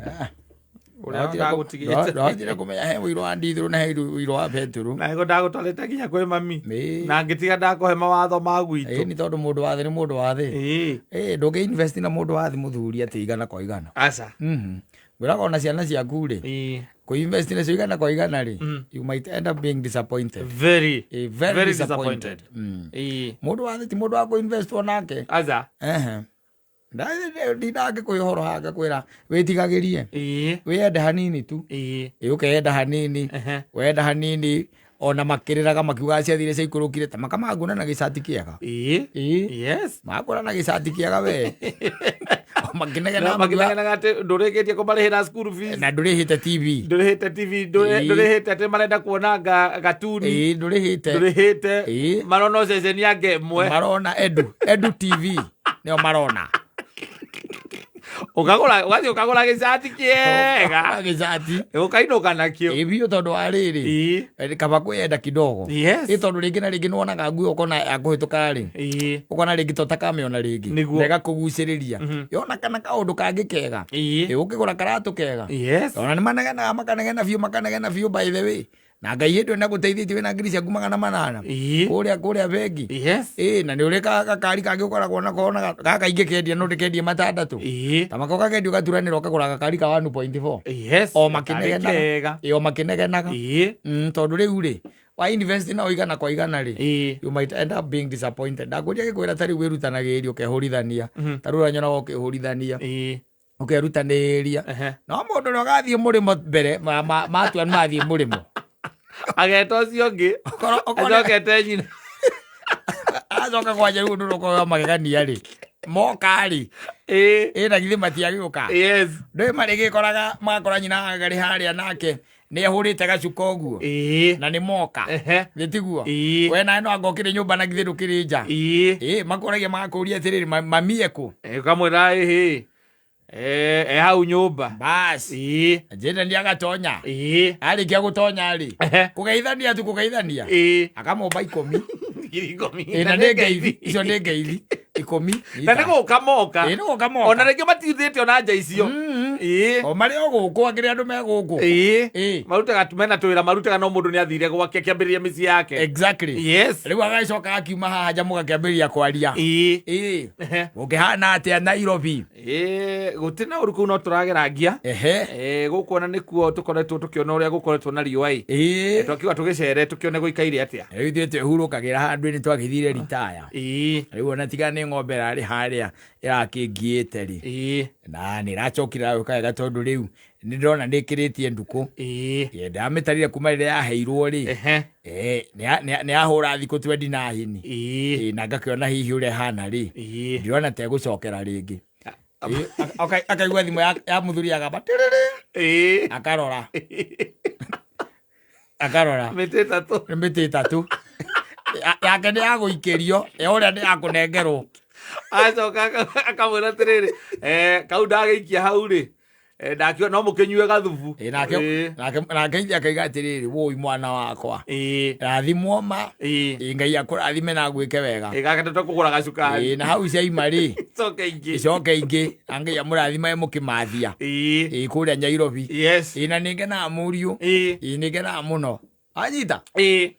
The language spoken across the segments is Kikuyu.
Ah. Ũrĩa ndagũtigĩte. Ndahotire kũmenya he ũirũ wa ndithũrũ na he ũirũ wa betũrũ. Na nĩguo ndagũtwarĩte nginya kwĩ mami. Ĩĩ. Na ngĩtiga ndakũhe mawatho ma gwitũ. Ĩĩ nĩ tondũ mũndũ wa thĩ nĩ mũndũ wa thĩ. Ĩĩ. Ĩĩ ndũngĩ invest na mũndũ wa thĩ mũthuri atĩ igana kwa igana. Aca. Ngwĩraga ona ciana ciaku rĩ, Ĩĩ. kũ invest nacio igana kwa igana rĩ, you might end up being disappointed. Very. Ĩĩ, very Very disappointed. disappointed. Ĩĩ. Mũndũ wa thĩ ti mũndũ wa kũ invest onake. Aca. Ehe. Ndingĩkũhe ũhoro haha ngakwĩra wĩtigagĩrie. Ĩĩ. Wĩyende hanini tu. Ĩĩ. Ĩ ũkeyenda hanini. Ehe. Wenda hanini ona makĩrĩraga makiugaga ciathire ciaikũrũkire ta makamangũra na gĩcati kĩega. Ĩĩ. Ĩĩ. Yes. Makũra na gĩcati kĩega we. Makĩnegena makiuga Makĩnegenaga atĩ ndũrĩkĩtie kũmarĩhĩra school fees. na ndũrĩhĩte TV. Ndũrĩhĩte TV, Ĩĩ. ndũrĩhĩte atĩ marenda kuona gatuni. Ĩĩ ndũrĩhĩte. Ndũrĩhĩte. Ĩĩ. Marona ceceni ya ngemwe. Marona Edu, Edu TV nĩo marona. Ũkagũra ũgathiĩ ũkagũra gĩcati kĩega. Gĩcati. Ũkainũka nakĩo. Ĩĩ biũ tondũ wa rĩrĩ. Ĩĩ. Kaba kwĩyenda kidogo. Yes. Ĩ tondũ rĩngĩ na rĩngĩ nĩwonaga nguo ũkona ya kũhĩtũka rĩ. Ĩĩ. Ũkona rĩngĩ to takamĩona rĩngĩ. Nĩguo. Na ĩgakũgucĩrĩria. Yona kana kaũndũ kangĩ kega. Ĩĩ. Ĩ ũkĩgũra karatũ kega. Yes. Ona nĩmanegenaga makanegena biũ makanegena biũ by the way. Na Ngai hĩndĩ ĩyo nĩagũteithĩtie wĩna ngiri ciaku 800. Ĩĩ. Kũrĩa bengi. Yes. Ĩĩ na nĩ ũrĩ gakari kangĩ ũkoragwo nako ona gaka ingĩkendia no ndĩkendie 6. Ĩĩ. Ta mako kakendio ũgaturanĩra ũkagũra gakari ka 1.4. Yes. O Karĩ makĩnegenaga. kega. Ĩĩ o makĩnegenaga. Ĩĩ. Tondũ rĩu rĩ, wa invest nao igana kwa igana rĩ, Ĩĩ. you might end up being disappointed. Ndakũria gĩkwĩra ta rĩu wĩrutanagĩria ũkehũrithania. Ta rĩu ũrĩa nyonaga ũkĩhũrithania. Ĩĩ. Ũkerutanĩria. Ehe. No mũndũ ũrĩa ũgathiĩ mũrĩmo mbere, matua nĩ mathiĩ mũrĩmo. Ageta ũcio ũngĩ. Okorwo Acokete nyina. Acoka kwanja rĩu ũndũ ũrĩa wa magegania rĩ. Moka rĩ. Ĩĩ. Ĩ na githĩ matiagĩũka. Yes. Ndũĩ marĩgĩkoraga magakora nyina arĩ harĩa nake nĩ ahũrĩte gacuka ũguo. Ĩĩ. Na nĩ moka. Ehe. Nĩ tiguo? Ĩĩ. We nawe no anga ũkĩrĩ nyũmba na githĩ ndũkĩrĩ nja. Ĩĩ. Ĩĩ, makũragia magakũria atĩrĩrĩ, mami ekũ? Ĩ, ũkamwĩra ĩhĩ. E hau nyũmba. Bas. Ĩĩ. Njĩra nĩ agatonya. Ĩĩ. Arĩkia gũtonya rĩ. Ehe. Kũgeithania tu kũgeithania. Ĩĩ. Akamũmba 10. Ngiri 10. Ĩĩ, na nĩ ngeithi. Icio nĩ ngeithi. 10. Na nĩ gũka moka. Ĩĩ, nĩ gũka moka. Ona rĩngĩ matiuthĩte ona nja icio. Ĩĩ. O marĩ o gũkũ akĩrĩ andũ me gũkũ. Ĩĩ. Ĩĩ. Marutaga mena twĩra marutaga no mũndũ nĩ athire gwake akĩambĩrĩria mĩciĩ yake. Exactly. Yes. Rĩu agagĩcoka akiuma haha nja mũgakĩambĩrĩria kwaria. Ĩĩ. Ĩĩ. Ehe. Ũngĩhana atĩa Nairobi? Ĩĩ, gũtirĩ na ũru kũu no tũragerangia. Ehe. Ĩĩ, gũkũ ona nĩkuo tũkoretwo tũkĩona ũrĩa gũkoretwo na riũa ĩ. Ĩĩ. Twakiuga tũgĩcere tũkĩone gũikaire atĩa. Rĩu ithuĩ twĩhurũkagĩra handũ nĩ twagĩthire ritaya. Ĩĩ. Rĩu ona tiga nĩ ng'ombe ĩrarĩ harĩa ĩrakĩngiĩte rĩ. Ĩĩ. Na nĩ ĩracokire ĩragĩũka wega tondũ rĩu nĩ ndĩrona nĩ ĩkĩrĩtie ndukũ. Ĩĩ. Ĩĩ, ndamĩtarire kuma rĩrĩa yaheirwo rĩ. Ehe. Ĩĩ, nĩ yahũra thikũ 29. Ĩĩ. Ĩĩ, na ngakĩona hihi ũrĩa ĩhana rĩ. Ĩĩ. Ndirona ta ĩgũcokera rĩngĩ. Ĩĩ, akaigua thimũ ya mũthuri agamba tĩrĩrĩ. Ĩĩ. Akarora. Akarora. Mĩtĩ 3. Nĩ mĩtĩ 3. Yake nĩ ya gũikĩrio, ya ũrĩa nĩ ya kũnengerwo. Acoka akamwĩra atĩrĩrĩ, kau ndagĩikia hau rĩ, ndakiuga no mũkĩnyue gathubu. Ĩĩ, Ĩĩ. nake ithe akaiga atĩrĩrĩ, wũi mwana wakwa. Ĩĩ. Rathimwo ma. Ĩĩ. Ĩĩ, Ngai akũrathime na agwĩke wega. Ĩĩ, gake tũkũgũra gacukari. Ĩĩ, na hau ciaima rĩ. Icoke ingĩ. Icoke ingĩ. Na Ngai amũrathime mũkĩmathia. Ĩĩ. Ĩĩ, kũrĩa Nairobi. Yes. Ĩĩ, na nĩngenaga mũriũ. Ĩĩ. Ĩĩ, nĩngenaga mũno. Anyita? Ĩĩ.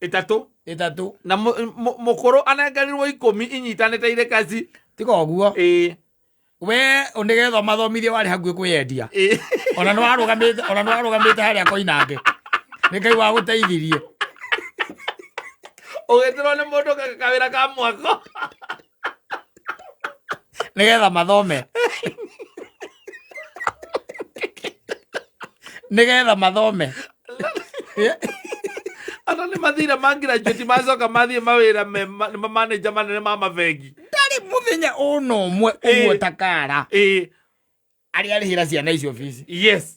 3. 3. Na mũkũrũ anengerirwo 10 inyitanĩte irĩ kaci. Tiga ũguo. Ĩĩ. We nĩgetha ũmathomithie warĩ hakuhĩ kwĩyendia. Ĩĩ. Ona nĩwarũgamĩte harĩa Koinange. Nĩ Ngai wagũteithirie. Ũgĩtĩrwo nĩ mũndũ kawĩra ka mwako. Nĩgetha mathome. Nĩgetha mathome. Andũ nĩ mathire ma graduate macoka mathiĩ mawĩra me nĩ ma manager manene ma mabengi. Ndarĩ mũthenya ona ũmwe ũguo ta kara. Ĩĩ. Arĩa arĩhĩra ciana icio bici. Yes.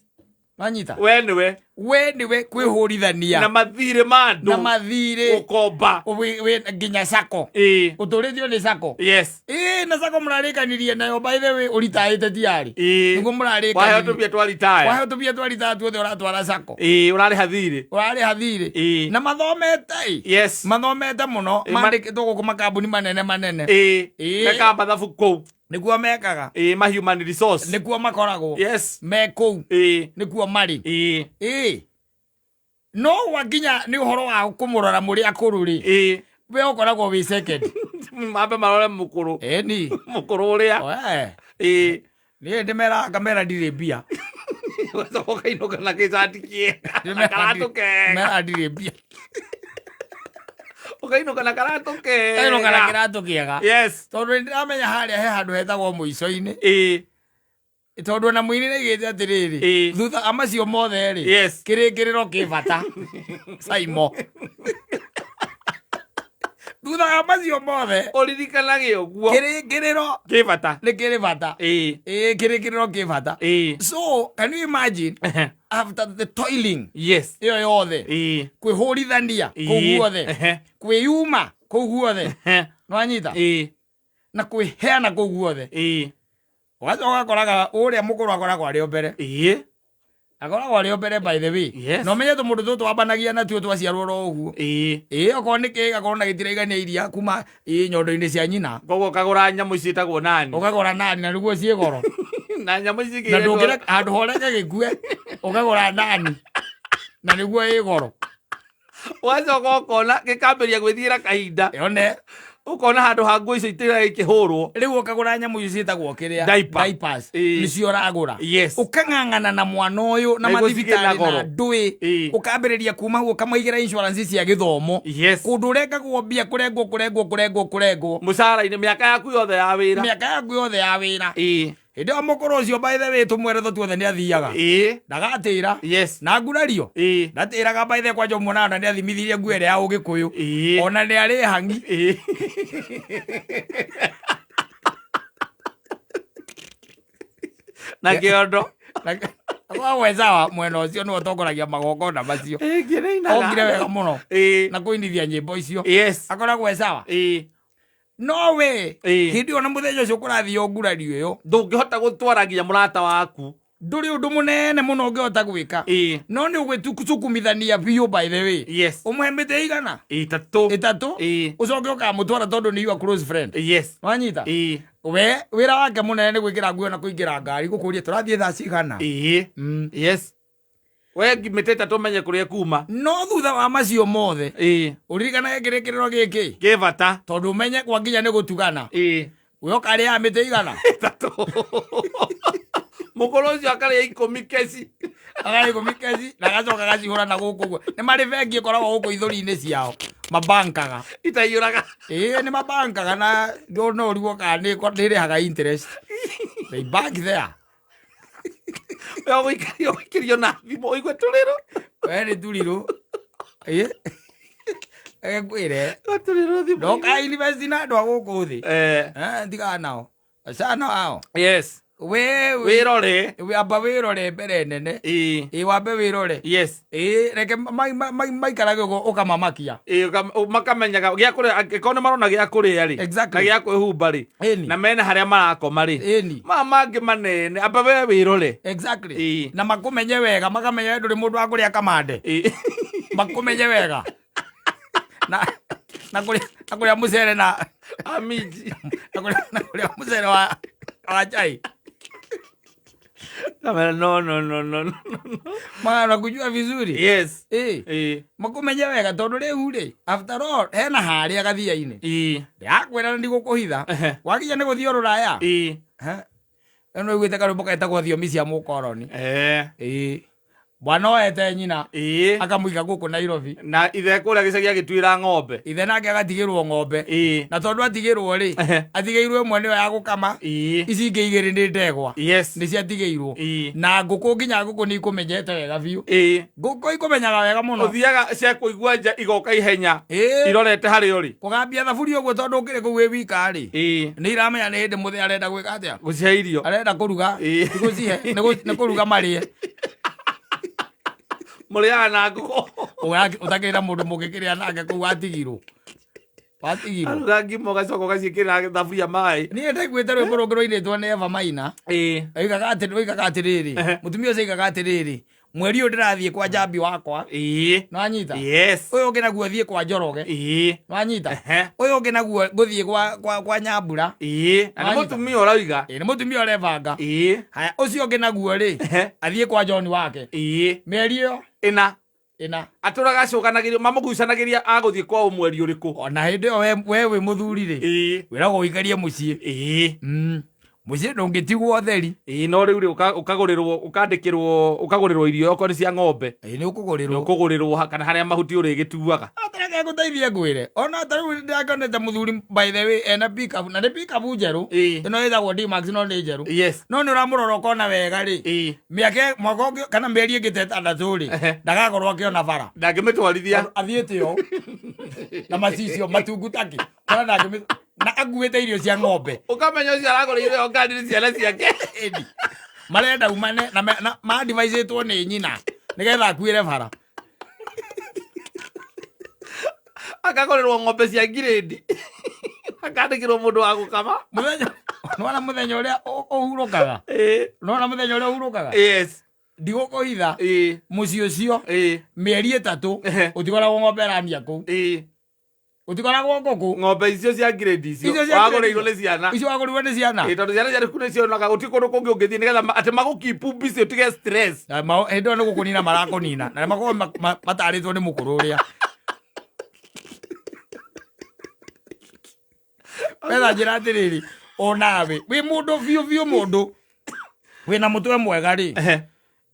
Wanyita? We nĩwe. We nĩwe kwĩhũrithania. Na mathirĩ ma andũ. Na mathirĩ. Gũkomba. Wĩ nginya sacco. Ĩĩ. Ũtũrĩtio nĩ sacco. Yes. Ĩĩ, na sacco mũrarĩkanirie nayo by the way ũritaĩte tiarĩ. Ĩĩ. Nĩguo mũrarĩkanirie. Waheo tũmbia twa retire. Waheo tũmbia twa retire tuothe ũratwara sacco. Ĩĩ, ũrarĩha thirĩ. Ũrarĩha thirĩ. Ĩĩ. Na mathomete ĩ. Yes. Mathomete mũno. Ĩĩ, Mandĩkĩtwo gũkũ makambuni manene manene. Ĩĩ. Ĩĩ. Mekaga mathabu kũu. Nĩkuo mekaga. Ĩĩ, ma human resource. Nĩkuo makoragwo. Yes. Me kũu. Ĩĩ. Nĩkuo marĩ. Ĩĩ. Ĩĩ, no gwakinya nĩ ũhoro wa kũmũrora mũrĩ akũrũ rĩ, Ĩĩ. we ũkoragwo wĩ second. Mambe marore mũkũrũ. Ĩni. Mũkũrũ ũrĩa. Ĩĩ. Niĩ ndĩmeraga ngamera ndirĩ mbia. Ũgacoka ũkainũka na gĩcati kĩega na karatũ kega. Mera ndirĩ mbia. Ũkainũka na karatũ kega. Kainũka na kĩratũ kĩega. Yes. Tondũ nĩndĩramenya harĩa he handũ hetagwo mũico-inĩ. Ĩĩ. Tondũ ona mũini nĩaigĩte atĩrĩrĩ, Ĩĩ. thutha wa macio mothe rĩ, Yes. kĩrĩkĩrĩro kĩ bata. Saimo. Thutha wa macio mothe, Ũririkanage ũguo. Kĩrĩkĩrĩro kĩ bata. Nĩ kĩrĩ bata. Ĩĩ. Ĩĩ, kĩrĩkĩrĩro kĩ bata. Ĩĩ. So can you imagine after the toiling Yes. ĩyo yothe, Ĩĩ. kwĩhũrithania kũu Ĩĩ. guothe, kwĩyuma kũu guothe, nĩwanyita, Ĩĩ. na kwĩheana kũu guothe, Ĩĩ. ũgacoka ũgakoraga ũrĩa mũkũrũ akoragwo arĩ o mbere. Ĩĩ. Akoragwo arĩ o mbere, by the way. Yes. Na ũmenye tũmũndũ tũtũ wambanagia natuo twaciarwo oro ũguo. Ĩĩ. Ĩĩ, okorwo nĩ kĩĩ gakorwo na gĩtiraigania iria kuma ĩĩ nyondo-inĩ cia nyina. Koguo ũkagũra nyamũ ici ciĩtagwo nani. Ũkagũra nani na nĩguo ciĩ goro. Na nyamũ ici Na ndũngĩre ingĩ handũ horeke gĩkue, ũkagũra nani na nĩguo ĩ goro. Ũgacoka ũkona gĩkambĩria gwĩthiĩra kahinda. Yone. Ũkona handũ ha nguo icio itiraga ikĩhũrwo. Rĩu ũkagũra nyamũ icio ciĩtagwo kĩrĩa? Diaper. Diapers. Ĩĩ. Nĩcio ũragũra. Yes. Ũkang'ang'ana na mwana ũyũ na Nĩguo mathibitarĩ cigĩe na na goro. ndũĩ. Ĩĩ. Ũkambĩrĩria kuma hau ũkamaigĩra insurance cia gĩthomo. Yes. Kũndũ ũrengagwo mbia, kũrengwo, kũrengwo, kũrengwo, kũrengwo. Mũcara-inĩ mĩaka yaku yothe ya wĩra. Mĩaka yaku yothe ya wĩra. Ĩĩ. Hĩndĩ ĩyo mũkũrũ ũcio, by the way, tũmweretho tuothe nĩ athiaga. Ĩĩ. Ndagatĩra. Yes. Na ngurario. Ĩĩ. Ndatĩraga, by the way, kwanja muonaga na nĩ athimithirie nguo ĩrĩa ya ũgĩkũyũ. Ĩĩ. Ona nĩ arĩ hangi. Ĩĩ. Na kĩondo. Akoragwo mwena ũcio nĩwe ũtongoragia magongona macio. Ĩĩ, ngĩrĩinaga. Ongire wega mũno. Ĩĩ. Na kũinithia nyĩmbo icio. Yes. Akoragwo e sawa. Ĩĩ. No we Ĩĩ. hĩndĩ ĩyo na mũthenya ũcio kũrathiĩ ngurario ĩyo, Ndũngĩhota gũtwara nginya mũrata waku. Ndũrĩ ũndũ mũnene mũno ũngĩhota gwĩka. Ĩĩ. No nĩ ũgwĩcukumithania biũ, by the way. Yes. Ũmũhe mĩtĩ igana? Ĩtatũ. Ĩtatũ. Ĩĩ. Ũcoke ũkamũtwara tondũ nĩ your close friend. Yes. Wanyita? Ĩĩ. We wĩra wake mũnene nĩ gwĩkĩra nguo na kũingĩra ngari, gũkũria tũrathiĩ thaa cigana. Ĩĩ. Yes. We mĩtĩ ĩtatũ menye kũrĩa kuma. No thutha wa macio mothe, Ĩĩ. ũririkanage kĩrĩkĩrĩro gĩkĩ, Kĩ bata. Tondũ ũmenye kwa nginya nĩ gũtugana. Ĩĩ. We ũkarĩaga mĩtĩ igana? Ĩtatũ. Mũkũrũ ũcio akarĩa 10 keci. Akarĩa 10 keci na agacoka agacihũra na gũkũ ũguo. Nĩ marĩ bengi ĩkoragwo gũkũ ithũri-inĩ ciao mabankaga. Itaiyũraga. Ĩĩ, nĩ mabankaga na no ũrigwo kana nĩ ĩrĩhaga interest. They bank there. We ũgũikario ũgũikĩrio na thimũ ũigue tũrĩrũ. We nĩ turirũ. Ĩĩ, ngwĩre, Tũrĩrũ thimũ. Ndoka invest na andũ a gũkũ thĩ. Eh. Eh, ndigana nao, acana ao. Yes. We Wĩrore. Amba wĩrore mbere nene. Ĩĩ. Ĩ, wambe wĩrore. Yes. Ĩ, reke maikarage ũguo ũkamamakia. Ĩĩ, makamenyaga gĩa kũrĩa angĩkorwo nĩ marona gĩa kũrĩa rĩ, Exactly. na gĩa kwĩhumba rĩ, Ĩni. na mena harĩa marakoma rĩ, Ĩni. maya mangĩ manene amba we wĩrore. Exactly. Ĩĩ. Na makũmenye wega, makamenya we ndũrĩ mũndũ wa kũrĩa kamande. Ĩĩ. Makũmenye wega na kũrĩa mũcere na Amiji. na kũrĩa mũcere wa chai. Kamera, no, no, no, no, no, no. Magana kujua vizuri. Yes. Ĩ. Ĩĩ. Makũmenye wega tondũ rĩu rĩ, after all, hena harĩa gathia-inĩ. Ĩĩ. Ndĩrakwĩra na ndigũkũhitha. Wakinya nĩ gũthiĩ o rũraya. Ĩĩ. Ĩno ĩguĩte karwĩmbo getagwo thiomi cia mũkoroni. Eh. Ĩĩ, mwana oete nyina Ĩĩ. akamũiga gũkũ Nairobi. Na ithe kũrĩa gĩcagi agĩtuĩra ng'ombe. Ithe nake agatigĩrwo ng'ombe. Ĩĩ. Na tondũ atigĩrwo rĩ, atigĩirwo ĩmwe nĩyo ya gũkama, Ĩĩ. ici ingĩ igĩrĩ nĩ ndegwa. Yes. Nĩ ciatigĩirwo. Ĩĩ. Na ngũkũ, nginya ngũkũ nĩ ikũmenyete wega biũ. Ĩĩ. Ngũkũ ikũmenyaga wega mũno. Ũthiaga cia kũigua nja igoka ihenya. Ĩĩ. Irorete harĩa ũrĩ. Kũgambia thaburia ũguo tondũ ũkĩrĩ kũu wĩ wika rĩ, Ĩĩ. nĩ iramenya nĩ hĩndĩ mũthee arenda gwĩka atĩa. Gũcihe irio. Arenda kũruga. Ĩĩ. Ti gũcihe, nĩ kũruga marĩe. Mũrĩaga na ngũkũ. Ũtakĩrĩ na mũndũ mũngĩkĩrĩa nake kũu, watigirwo, watigirwo. Aruga ngima ũgacoka ũgaciĩkĩrĩra thaburia maĩ. Niĩ ndaiguĩte rwĩmbo rũngĩ rwainĩtwo nĩ Eva Maina. Ĩĩ. Oigaga atĩrĩrĩ, mũtumia ũcio oigaga atĩrĩrĩ, Mweri ũyũ ndĩrathiĩ kwa Njambi wakwa. Nĩwanyita? Yes. Ũyũ ũngĩ naguo thiĩ kwa Njoroge. Nĩwanyita? Ũyũ ũngĩ naguo ngũthiĩ kwa Nyambura. Na nĩ mũtumia ũroiga. Ĩĩ, nĩ mũtumia ũrebanga. Haya, ũcio ũngĩ naguo rĩ, athiĩ kwa John wake. Mĩeri ĩyo Ĩna. Ĩna. Atũraga acũkanagĩrio, mamũgucanagĩria agũthiĩ kwao mweri ũrĩkũ. Ona hĩndĩ ĩyo we wĩ mũthuri rĩ, wĩragwo ũikarie mũciĩ. Mũciĩ ndũngĩtigwo ũtheri. Ĩĩ, no rĩu rĩ, ũkagũrĩrwo, ũkandĩkĩrwo, ũkagũrĩrwo irio okorwo nĩ cia ng'ombe. Ĩĩ, nĩ ũkũgũrĩrwo. Nĩ ũkũgũrĩrwo kana harĩa mahuti ũrĩgĩtuaga. Atareke ngũteithie ngwĩre. Ona ta rĩu ndĩrakĩonete mũthuri by the way ena pickup, na nĩ pickup njerũ. Ĩno ĩtagwo D-Max no nĩ njerũ. No nĩ ũramũrora ũkona wega rĩ. Mĩaka mwaka ũngĩ kana mĩeri ĩngĩ ta ĩtandatũ rĩ, ndagakorwo akĩona bara. Ndangĩmĩtwarithia. Athiĩte ũũ. Na macicio matungu takĩ. Ona ndangĩmĩ-, na akuĩte irio cia ng'ombe. Ũkamenya ũcio aragũrĩire ĩyo ngari nĩ ciana ciake. Ĩni. Marenda umane na na ma-advisetwo nĩ nyina nĩgetha akuĩre bara. Akagũrĩrwo ng'ombe cia ngirĩndi. Akandĩkĩrwo mũndũ wa gũkama. Mũthenya, nĩwona mũthenya ũrĩa ũhurũkaga? Nĩwona mũthenya ũrĩa ũhurũkaga? Yes. Ndigũkũhitha. Mũciĩ ũcio, mĩeri ĩtatũ, ũtikoragwo ng'ombe ĩramia kũu. Ũtikoragwo ngũkũ. Ng'ombe icio cia ngirĩndi icio, Icio cia wagũrĩirwo ngirĩndi nĩ ciana. Icio wagũrĩirwo nĩ ciana. Ĩĩ, tondũ ciana ciaku nĩ cionaga gũtirĩ kũndũ kũngĩ ũngĩthiĩ nĩgetha atĩ magũkeep busy ũtige stress. Na hĩndĩ ĩyo nĩ gũkũnina marakũnina. Na makorwo matarĩtwo nĩ mũkũrũ ũrĩa. Wetha njĩra atĩrĩrĩ, onawe wĩ mũndũ biũ biũ, mũndũ wĩna mũtwe mwega rĩ,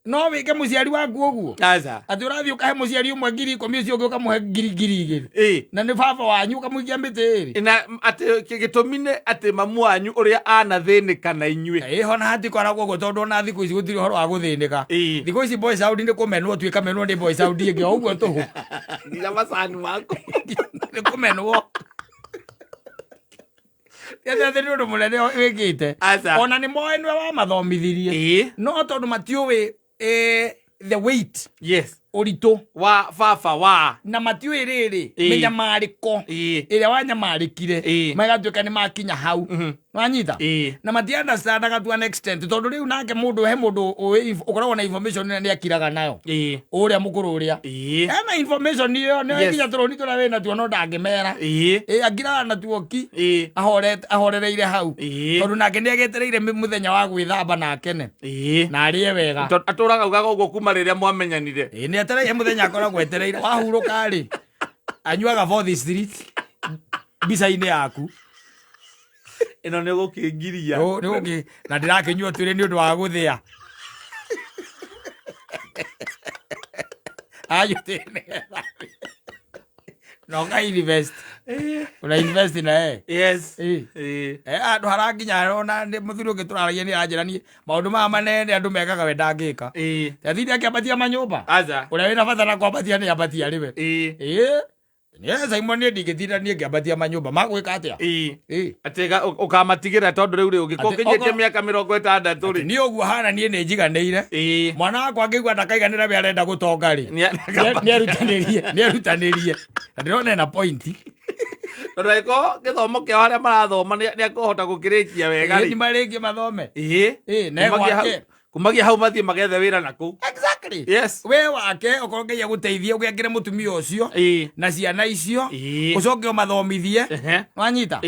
no wĩke mũciari waku ũguo? Aca. Atĩ ũrathiĩ ũkahe mũciari ũmwe ngiri ikũmi, ũcio ũngĩ ũkamũhe ngiri igĩrĩ. Na nĩ baba wanyu ũkamũikia mĩtĩ ĩrĩ. Na atĩ gĩtũmi nĩ atĩ mamu wanyu ũrĩa anathĩnĩka na inyuĩ. Ĩĩ, hona hatikoragwo ũguo tondũ ona thikũ ici gũtirĩ ũhoro wa gũthĩnĩka. Thikũ ici boy sound nĩ kũmenwo, tuĩka menwo nĩ boy sound ĩngĩ o ũguo tũhũ. Nginya macani maku. Nĩ kũmenwo. Atĩ atĩ nĩ ũndũ mũnene wĩkĩte. Aca. Ona nĩ moĩ nĩwe wamathomithirie. No tondũ matiũĩ, the weight. Ũritũ. Wa baba wa. Na matiũĩ rĩrĩ, mĩnyamarĩko. Ĩrĩa wanyamarĩkire. Magatuĩka nĩ makinya hau. Wanyita? Na mati understandaga to an extent. Tondũ rĩu nake mũndũ, he mũndũ ũĩ ũkoragwo na information ĩrĩa nĩ akiraga nayo. Ũrĩa mũkũrũ ũrĩa. Ena information ĩyo, nĩ nginya tũrũni tũrĩa wĩna tuo no ndangĩmera. Akiraga na tuo ki. Ahorereire hau. Tondũ nake nĩ agĩetereire mũthenya wa gwĩthamba na akene. Na arĩe wega. Tondũ atũraga ugaga ũguo kuma rĩrĩa mwamenyanire. Nĩ etereire mũthenya akoragwo etereire. Wahurũka rĩ, anyuaga Fourth Street mbica-inĩ yaku. Ĩno nĩ gũkĩngiria. Nĩ na ndĩrakĩnyua twĩrĩ nĩ ũndũ wa gũthĩa. Anyua twĩrĩ nĩgetha. Na ũka invest. Una invest na yeye. Yes. Andũ haranginya ona nĩ mũthuri ũngĩ tũraragia nĩ aranjĩra niĩ maũndũ maya manene andũ mekaga we ndangĩka. Athire akĩambatia manyũmba. Aca. Ũrĩa wĩna bata na kwambatia nĩ ambatia rĩwe. Nĩ Simon niĩ ndingĩtinda niĩ ngĩambatia manyũmba. Magwĩka atĩa? Atĩ ũkamatigĩra tondũ rĩu rĩ, ũngĩkorwo Atĩ ũkinyĩtie okorwo mĩaka mĩrongo ĩtandatũ rĩ. Atĩ niĩ ũguo hana niĩ nĩ njiganĩire. Mwana wakwa angĩigua ndakaiganĩra we arenda gũtonga rĩ. Nĩ Nĩ erutanĩrie. Na ndĩrona ena point. Tondũ angĩkorwo gĩthomo kĩao harĩa marathoma nĩ akũhota gũkĩrĩkia wega rĩ. Nĩ marĩkie mathome. Na Kumagia hau- gwake. kumagia hau mathiĩ magethe wĩra na kũu. Exactly. Yes. We wake okorwo Ngai agũteithie ũgĩakĩre mũtumia ũcio na ciana icio, ũcoke ũmathomithie. Wanyita?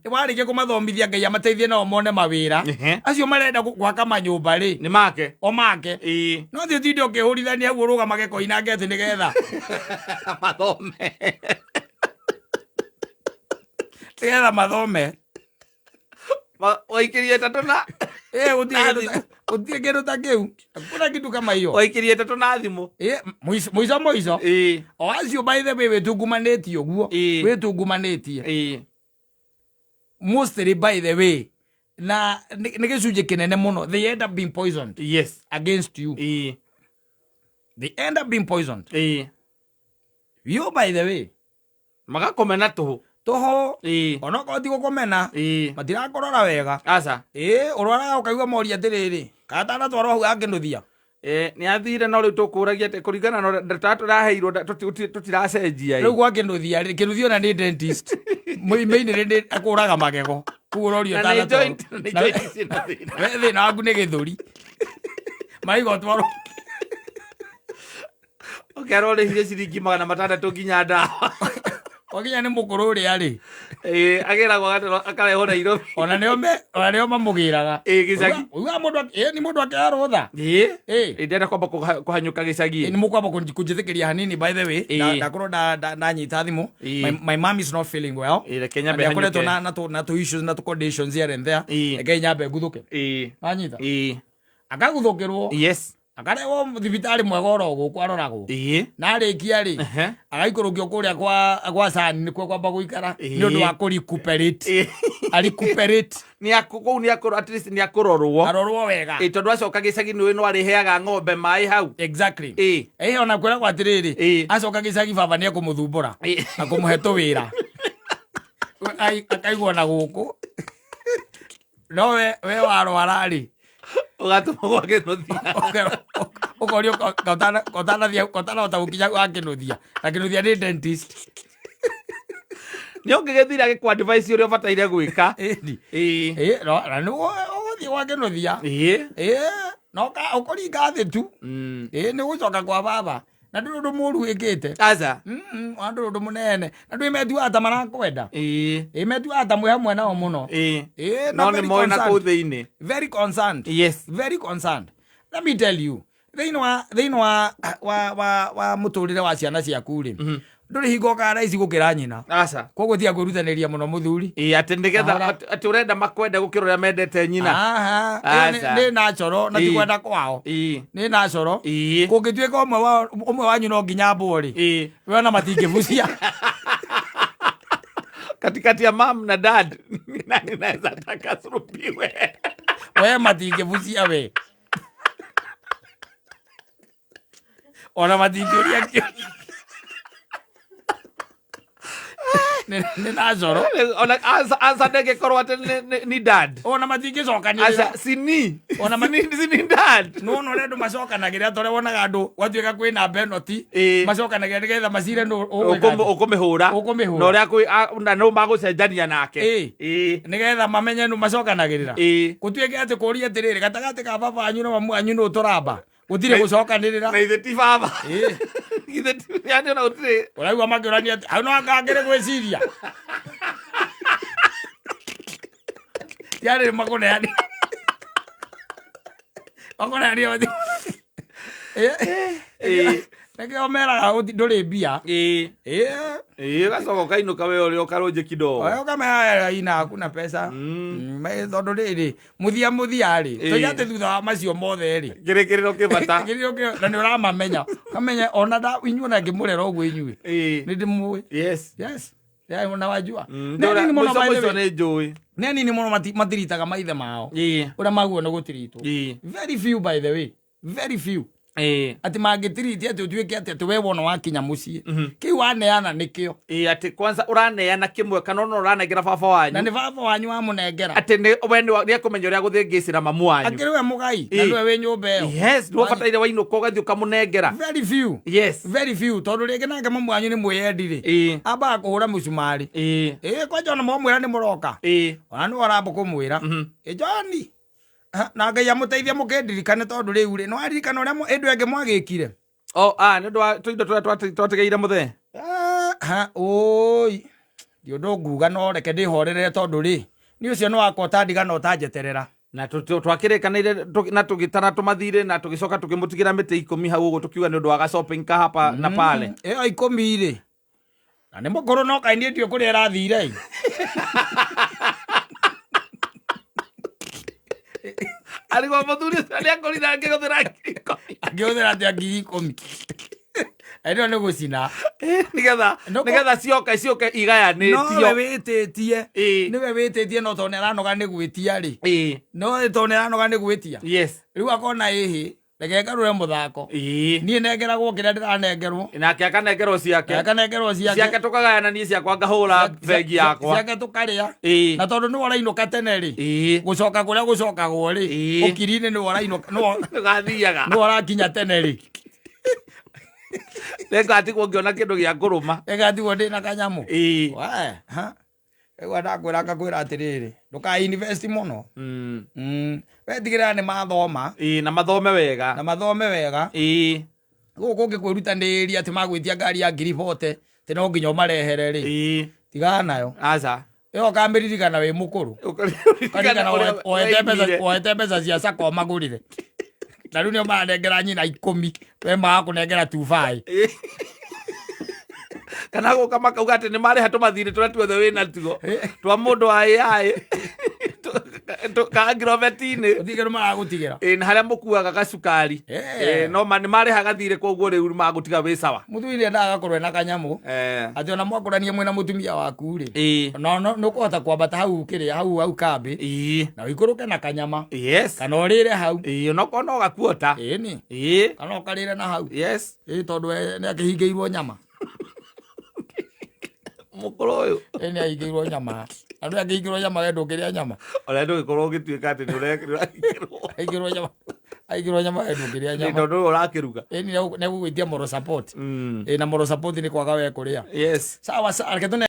Warĩkia kũmathomithia Ngai amateithie nao mone mawĩra. Acio marenda gwaka manyũmba rĩ. Nĩ make. O make. No thiĩ ũtinde ũkĩhũrithania hau ũrũgamage koinange atĩ nĩgetha. Mathome. Nĩgetha mathome. Waikĩrie ĩtatũ na Na thimũ. Gũtirĩ kĩndũ ta kĩu. Hakuna kitu kama hiyo. Waikĩrie ĩtatũ na thimũ. Mũico mũico. O acio by the way wĩtungumanĩtie ũguo. Wĩtungumanĩtie. Mostly by the way. Na nĩ gĩcunjĩ kĩnene mũno. They end up being poisoned. Yes. Against you. They end up being poisoned. You by the way. Magakomena tũhũ. Tũhũ. Onokorwo ti gũkomena. Matirakorora wega. Aca. Ũrwaraga ũkaigua moria atĩrĩrĩ, kana tanatwarwo hau akĩnũthia. Nĩ athire no rĩu tũkũragia atĩ kũringana na ũrĩa ndata tũraheirwo tũtiracenjia ĩ. Rĩu gwa kĩnũthia rĩ, kĩnũthia ona nĩ dentist. Mũimainĩ nĩ akũraga magego. Koguo ũrorio Na nĩ ũtanatwarwo. joint, nĩ Na joint ciĩna thĩna. We thĩna waku nĩ gĩthũri. Maraiga ũtwarwo. Ũkerwo ũrĩhire ciringi 600 nginya ndawa. Wakinya nĩ mũkũrũ ũrĩa rĩ. Ĩĩ, agĩragwo akarehwo Nairobi. Ona nĩo me ona nĩo mamũgĩraga. Ĩĩ, gĩcagi. Ugaga mũndũ ĩĩ, nĩ mũndũ akĩoya rũtha. Ĩĩ. Ĩĩ. Ĩĩ, ndĩrenda kwamba kũhanyũka gĩcagi. Nĩ mũkwamba kũnjĩtĩkĩria hanini, by the way. Ĩĩ. Ndakorwo ndanyita thimũ. Ĩĩ. My mom is not feeling well. Ĩĩ, reke nyambe Na nĩakoretwo hanyũke. na tũ issues na tũ conditions here and there. Ĩĩ. Reke nyambe nguthũke. Ĩĩ. Wanyita? Ĩĩ. Akaguthũkĩrwo. Yes. Akarehwo thibitarĩ mwega oro gũkũ aroragwo. Ĩĩ. Na arĩkia rĩ, agaikũrũkio kũrĩa kwa Sani nĩkuo kwamba gũikara nĩ ũndũ wa kũ recuperate. Ĩĩ. A recuperate. Nĩ kũu nĩ akũrwo, at least nĩ akũrorwo. Arorwo wega. Ĩĩ, tondũ acoka gĩcagi nĩ ũĩ no arĩheaga ng'ombe maĩ hau. Exactly. Ĩĩ. Ĩĩ, ona kwĩragwo atĩrĩrĩ, Ĩĩ. acoka gĩcagi baba nĩ ekũmũthumbũra Ĩĩ. na kũmũhe tũwĩra. Akaigwo na gũkũ. No we warwara rĩ, Ũgatũmwo gwa Kĩnuthia. Ũkorio kotanahota gũkinya gwa Kĩnuthia, na Kĩnuthia nĩ dentist. Nĩ ũngĩgĩthire agĩkũ advice ũrĩa ũbataire gwĩka. Ĩni. Ĩĩ. Ĩ, na nĩ ũgũthiĩ gwa Kĩnuthia. Ĩĩ. Ĩ, na ũkũringa thĩ tu. Ĩ, nĩ gũcoka kwa baba na ndũrĩ ũndũ mũru wĩkĩte. Aca. Ona ndũrĩ ũndũ mũnene na ndũĩ metuaga ta marakwenda. Ĩĩ. Ĩ, metuaga ta mwĩ hamwe nao mũno. Ĩĩ. Ĩ, na No nĩ very moĩ na kũu concerned. thĩinĩ. Very concerned. Yes. Very concerned. Let me tell you, thĩinĩ wa thĩinĩ wa mũtũrĩre wa ciana ciaku rĩ, ndũrĩ hingo ũkaga raici gũkĩra nyina. Aca. Koguo tiga kwĩrutanĩria mũno, mũthuri. Ĩĩ, atĩ nĩgetha Kahora. atĩ ũrenda makwende gũkĩra ũrĩa mendete nyina. Aha, ĩyo Aca. nĩ natural na ti Ĩĩ. kwenda kwao. Ĩĩ. Nĩ natural. Ĩĩ. Kũngĩtuĩka ũmwe wanyu no nginya ambwo rĩ, Ĩĩ. we ona matingĩbucia. Katikati ya mam na dad, ni nani naweza taka asurubiwe? We matingĩbucia, we ona matingĩũria kĩũria. Nĩ natural. Ona answer ndĩngĩkorwo atĩ ni dad. Ona matingĩcokanĩrĩra. Aca, sini. Ona Sini dad. Nĩwona ũrĩa andũ macokanagĩrĩra, ta ũrĩa wonaga andũ gwatuĩka kwĩna benoti, Ĩĩ. macokanagĩrĩra nĩgetha macire nũ ũgwĩka atĩa. Ũkũmĩhũra. Ũkũmĩhũra. Na ũrĩa na nũ magũcenjania nake. Ĩĩ. Ĩĩ. Nĩgetha mamenye nũ macokanagĩrĩra. Ĩĩ. Gũtuĩke atĩ kũria atĩrĩrĩ, gatagatĩ ka baba wanyu na mamu wanyu nũ tũramba, gũtirĩ gũcokanĩrĩra. Na ithe ti baba. Ĩĩ. Ithe ti, yani ona gũtirĩ. Ũraigua makĩũrania atĩ hau no angangĩrĩ gwĩciria tiarĩ makũneani. Ĩĩ. Nĩkĩo meraga ndũrĩ mbia. Ĩĩ. Ĩĩ. Ĩĩ, ũgacoka ũkainũka we ũrĩa ũkarũnje kidogo. Wewe ũkamera ina hakuna pesa. Tondũ rĩrĩ mũthia mũthia rĩ, Ĩĩ. toiga atĩ thutha wa macio mothe rĩ, Kĩrĩkĩrĩro kĩ bata. Kĩrĩro na nĩ ũramamenya, ũkamenya ona inyuĩ ona ngĩmũrera ũguo inyuĩ Ĩĩ. nĩ ndĩmũĩ. Yes. Yes. Yeah, na wajua. Mm, Nĩ anini mũno, mũico by the mũico way. nĩ njũĩ. Nĩ anini mũno matiritaga maithe mao Ĩĩ. ũrĩa maguo nĩ gũtiritwo. Ĩĩ. Very few, by the way, very few. Ĩĩ. Atĩ mangĩtiriti atĩ ũtuĩke atĩ we wona wakinya mũciĩ kĩu waneana nĩkĩo. Ĩĩ, atĩ kwanza ũraneana kĩmwe kana ona ũranengera baba Na wanyu. nĩ baba wanyu wamũnengera. Atĩ nĩ we nĩ akũmenya ũrĩa gũthĩngĩcĩra mamu wanyu. Akĩrĩ we mũgai na Ĩĩ. nĩwe wĩ nyũmba ĩyo. Yes, nĩ ũbataire wainũka ũgathiĩ ũkamũnengera. Very few. Yes. Very few, tondũ rĩngĩ nake mamu wanyu nĩ mwĩyendi rĩ, ambaga kũhũra mũcumarĩ. Ĩĩ, kwanja ona mwamwĩra nĩ mũroka, ona nĩ waramba kũmwĩra, "Ĩ John." Ha, na Ngai amũteithie mũkĩndirikane, tondũ rĩu rĩ, nĩwaririkana ũrĩa ĩndũ ĩngĩ mwagĩkire. O, ah, nĩ ũndũ wa tũindo tũrĩa twatigeire mũthee. Ah, ha, ũi ndi ũndũ nguga, no reke ndĩhorerere, tondũ rĩ, nĩ ũcio nĩ wakwa ũtandiga na ũtanjeterera. Na twakĩrĩkanĩire na tũgĩtara tũmathirĩ na tũgĩcoka tũkĩmũtigĩra mĩtĩ 10 hau ũguo, tũkiuga nĩ ũndũ wa ga shopping ka hapa na pale. Ĩyo 10 rĩ, na nĩ mũkũrũ, no kaĩ niĩ ndiũ kũrĩa ĩrathire ĩ. Arigwo mũthuri ũcio nĩ akũrire angĩhũthĩra 10,000. Angĩhũthĩra atĩa 10,000? Ĩno nĩ gũcina. Nĩgetha nĩgetha cioke ciũke Nowe igayanĩtio. Wĩtĩtie. Nĩwe wĩtĩtie, no tondũ nĩ aranoga nĩ gwĩtia rĩ, no tondũ nĩ aranoga nĩ gwĩtia, rĩu akona ĩhĩ, reke ngarũre mũthako. Niĩ nengeragwo kĩrĩa ndĩranengerwo. Nake akanengerwo ciake. Akanengerwo ciake. Ciake tũkagayana, niĩ ciakwa ngahũra bengi yakwa. Ciake tũkarĩa. Na tondũ nĩwe ũrainũka tene rĩ, gũcoka kũrĩa gũcokagwo rĩ, ũkiri-inĩ nĩwe ũrainũka, nĩwe Tũgathiaga. Nĩwe ũrakinya tene rĩ. Nĩngatigwo ngĩona kĩndũ gĩa kũrũma. Ĩgatigwo ndĩna kanyamũ. Ĩĩ. We, ha. Rĩu ndakwĩra, ngakwĩra atĩrĩrĩ, ndũka invest mũno. We tigĩrĩra nĩ mathoma. Ĩĩ, na mathome wega. Na mathome wega. Gũkũ kũngĩ kwĩrutanĩria atĩ magwĩtia ngari ya 40,000 atĩ no nginya ũmarehere rĩ, tigana nayo. Aca. Ĩyo ũkamĩririkana wĩ mũkũrũ. Ũkaririkana woete mbeca cia sacco ũmagũrĩre, na rĩu nĩo maranengera nyina 10, we magakũnengera 25. Kana gũka makauga atĩ nĩ marĩha tũmathirĩ tũrĩa tuothe wĩ natuo twa mũndũ wa AI ka ngirobeti-inĩ. Ũtigĩrwo maragũtigĩra. Ĩ, na harĩa mũkuaga gacukari. Ĩ, no nĩ marĩha gathirĩ, koguo rĩu magũtiga wĩ sawa. Mũthuri nĩ endaga agakorwo ena kanyamũ atĩ ona mwakũrania mwĩna mũtumia waku rĩ, no nĩ ũkũhota kwambata hau kĩrĩa hau kambĩ na ũikũrũke na kanyama kana ũrĩre hau. Ĩ, onokorwo no gakuota. Ĩni. Kana ũkarĩre na hau. Ĩ, tondũ we nĩ akĩhingĩirwo nyama. Mũkũrũ ũyũ. Ĩ, nĩ ahingĩirwo nyama na nĩ akĩhingĩrwo nyama, we ndũngĩrĩa nyama. Ona ndũgĩkorwo ũgĩtuĩka atĩ nĩ ũrahingĩrwo. Ahingĩrwo nyama, ahingĩrwo nyama, we ndũngĩrĩa Nĩ nyama. Tondũ ũyũ ũrakĩruga. Ĩ, nĩ egũgwĩtia moral support. Ĩ, na moral support nĩ kwaga we kũrĩa. Sawa sawa, reke tũne.